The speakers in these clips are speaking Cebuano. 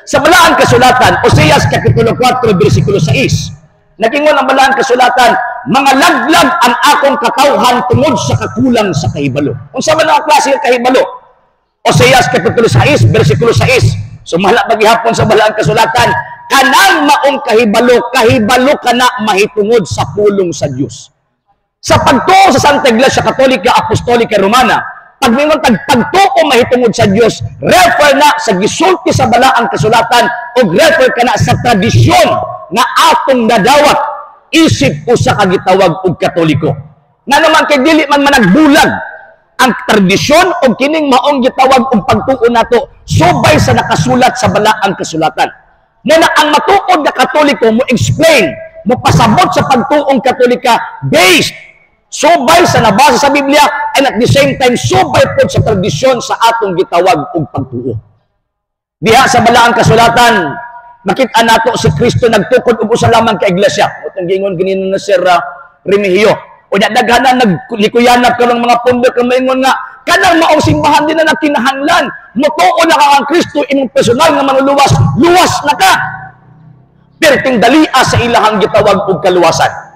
Sa Balaang Kasulatan, Oseas Kapitulo 4, versikulo 6, nagingon ang Balaang Kasulatan, "Mga laglag ang akong katawhan tungod sa kakulang sa kahibalo." Unsa man ang klase ng kahibalo? Oseas Kapitulo 6, versikulo 6. Sumala paghihapon sa Balaang Kasulatan, kanang maong kahibalo, kahibalo kana mahitungod sa pulong sa Dios. Sa pagtuo sa Santa Iglesia Katolika Apostolika Romana, pag mingon tag pagtuo mahitungod sa Dios, refer na sa gisulti sa Balaang Kasulatan o refer kana sa tradisyon nga atong nadawat isip usa ka gitawag og Katoliko. Nga naman kay dili man managbulag ang tradisyon o kining maong gitawag og pagtuo nato subay sa nakasulat sa Balaang Kasulatan. Muna ang matuod nga Katoliko mo explain, mo pasabot sa pagtuong Katolika based subay sa nabasa sa Biblia and at the same time subay pod sa tradisyon sa atong gitawag og pagtuo. Diha sa Balaang Kasulatan, makita nato si Kristo nagtukod og usa lamang ka iglesia. Mao giingon ganina na Sir Remigio. Unya daghan na naglikuyanap karong mga pundok nga maingon nga kanang maong simbahan di na nagkinahanglan. Motuo na ka ang Kristo imong personal nga manluluwas, luwas na ka. Perting dalia sa ilahang gitawag og kaluwasan.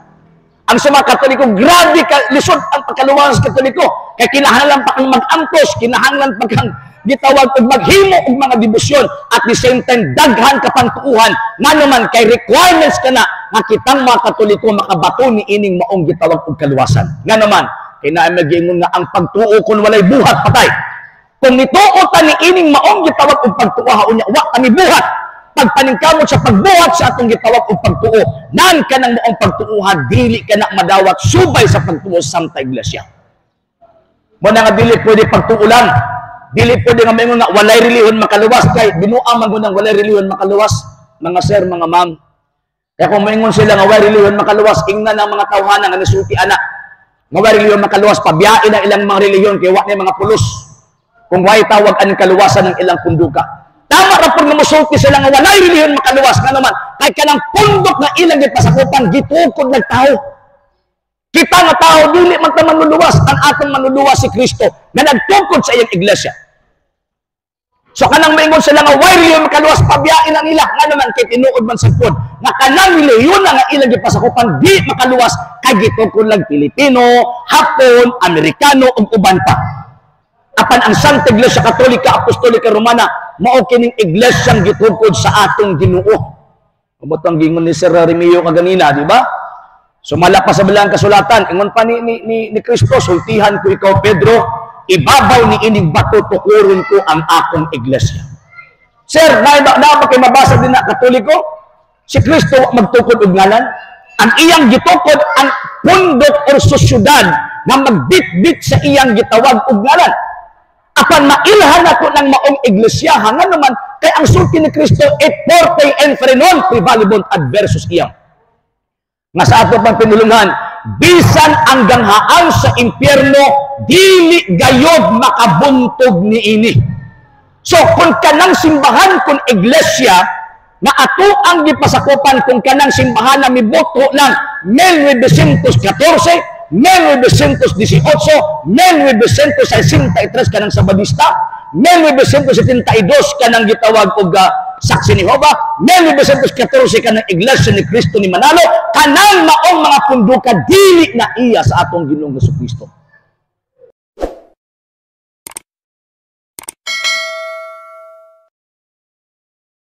Ang sa mga Katoliko, grabe ka, lisod ang pagkaluwas sa Katoliko. Kay kinahanglan pa kang mag-antos, kinahanglan pa kang gitawag og maghimo og mga debosyon. At the same time, daghan ka pang tuuhan. Nga naman, kay requirements ka na nga kitang mga Katoliko makabato ni ining maong gitawag og kaluwasan. Nga naman, kay naa magiingon nga ang pagtuo kung walay buhat, patay. Kung nituo ta ni ining maong gitawag og pagtuo, unya wa kami buhat, pagpaningkamot sa pagbuhat sa atong gitawag og pagtuo, nan kanang maong pagtuohan dili ka na madawat subay sa pagtuo sa Santa Iglesia. Mo na nga dili pwede pagtuo lang. Dili pwede nga maingon nga walay relihiyon makaluwas, kay binuang man gud ang walay relihiyon makaluwas, mga sir, mga ma'am. Kaya kung maingon sila nga walay relihiyon makaluwas, ingnan ang mga tawhana nga nisulti ana. Nga walay relihiyon makaluwas, pabiyain ang ilang mga relihiyon kay wa ni mga pulos. Kung way tawag ang kaluwasan ng ilang punduka. Tama ra pud nga mosulti sila nga walay relihiyon makaluwas, nga naman kay kanang pundok nga ilang gipasakupan gitukod ng tao. Kita nga tao dili man ta manluluwas, ang atong manluluwas si Kristo nga nagtukod sa iyang iglesia. So kanang maingon sila nga way relihiyon makaluwas, pabiyain ang ila, nga naman kay tinuod man sa pod nga kanang relihiyon na nga ilang gipasakupan di makaluwas kay gitukod lang Pilipino, Hapon, Amerikano ug uban pa. Apan ang Santa Iglesia Katolika Apostolika Romana mao kining iglesyang gitukod sa atong Ginoo. Mao ang gingon ni Sir Remio kaganina, di ba? Sumala pa sa Balaang Kasulatan, ingon pa ni Kristo, "Sultihan ko ikaw, Pedro, ibabaw ni ining bato tukuron ko ang akong iglesia." Sir, na ba kay mabasa din na Katoliko? Si Kristo magtukod og ngalan. Ang iyang gitukod ang pundok or sosyudad na magbitbit sa iyang gitawag og ngalan. Apan mailhan ako ng maong iglesia, nga naman kay ang sulti ni Kristo, et portae inferni non praevalebunt adversus iam. Nga sa ato pang pinulungan, bisan ang ganghaan sa impyerno, dili gayod makabuntog niini. So, kung kanang simbahan, kung iglesia, na ato ang gipasakupan, kung kanang simbahan na mibuto lang 1914, 1918, 1963 kanang Sabadista, 1972 kanang gitawag og Saksi ni Jehova, 1914 kanang Iglesia ni Cristo ni Manalo, kanang maong mga punduka dili na iya sa atong Ginoong Kristo.